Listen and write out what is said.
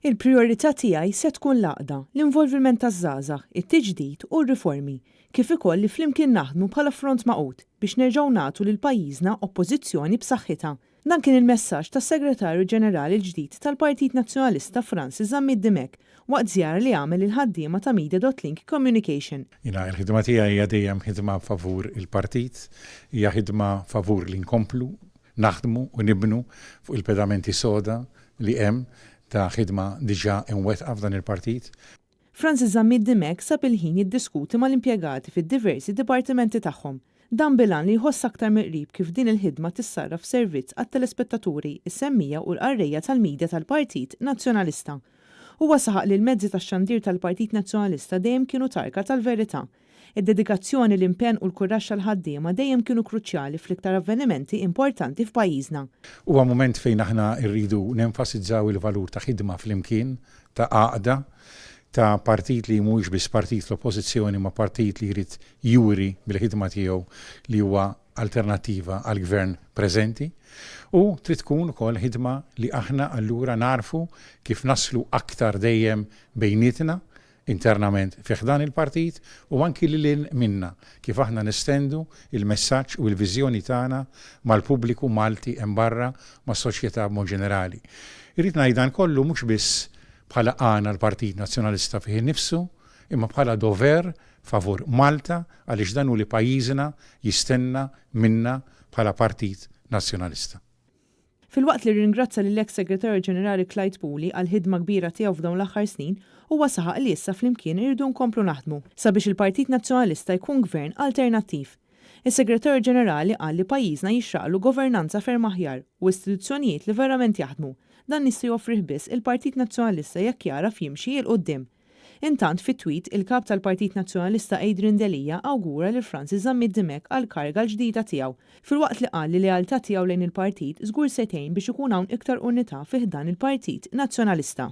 Il-prijorità tiegħi se tkun l-għaqda, l-involviment taż-żgħażagħ, it-tiġdid u r-riformi, kif ukoll li flimkien naħdmu bħala front magħqud biex nerġgħu nagħtu lil pajjiżna Oppożizzjoni b'saħħitha. Dan kien il-messaġġ tas-Segretarju Ġenerali l-ġdid tal-Partit Nazzjonalista Francis Zammit Dimech waqt żjara li għamel lill-ħaddiema ta' Media dot Link Communication. Jiena l-ħidma tiegħi hija dejjem ħidma favur il-partit, hija ħidma favur li nkomplu naħdmu u nibnu fuq il-pedamenti soda li hemm ta' ħidma diġà imwettqa f'dan il-partit. Francis Zammit Dimech sab il-ħin jiddiskuti mal-impjegati fid-diversi dipartimenti tagħhom. Dan bil-għan li jħoss aktar mill-qrib kif din il-ħidma tissarraf f'servizz għat-telespettaturi, is-semmiegħa u l-qarrejja tal-media tal-Partit Nazzjonalista. Huwa saħaq li l-mezzi tax-xandir tal-Partit Nazzjonalista dejjem kienu tarka tal-verità. Id-dedikazzjoni, l-impenn u l-kuraġġ tal-ħaddiema dejjem kienu kruċjali fl-iktar avvenimenti importanti f'pajjiżna. Huwa mument fejn aħna rridu nenfasizzaw il-valur ta' ħidma flimkien, ta' għaqda, ta' partit li mhuwiex biss partit fl-Oppożizzjoni imma partit li jrid juri bil-ħidma tiegħu li huwa alternattiva għall-Gvern preżenti u trid tkun ukoll ħidma li aħna allura nagħrfu kif naslu aktar dejjem bejnietna internament fi ħdan il-partit u anki lil hinn minna, kif aħna nestendu l-messaġġ u l-viżjoni tagħna mal-pubbliku Malti hemm barra, mas-soċjetà b'mod ġenerali. Irrid ngħid dan kollu mhux biss bħala għan għall-Partit Nazzjonalista fih innifsu, imma bħala dover favur Malta għaliex dan hu li pajjiżna jistenna minna bħala Partit Nazzjonalista. Filwaqt li rringrazzja lill-eks Segretarju Ġenerali Clyde Puli għall-ħidma kbira tiegħu f'dawn l-aħħar snin, huwa saħaq li issa flimkien irridu nkomplu naħdmu sabiex il-Partit Nazzjonalista jkun Gvern alternattiv. Is-Segretarju Ġenerali qal li pajjiżna jixraqlu governanza ferm aħjar u istituzzjonijiet li verament jaħdmu. Dan jista' joffrih biss il-Partit Nazzjonalista jekk jagħraf jimxi 'l quddiem. Intant, fi tweet, il-Kap tal-Partit Nazzjonalista Adrian Delia awgura lil Francis Zammit Dimech għall-kariga l-ġdida tiegħu, filwaqt li qal li lealtà tiegħu lejn il-partit żgur se tgħin biex ikun hawn iktar unità fi ħdan il-Partit Nazzjonalista.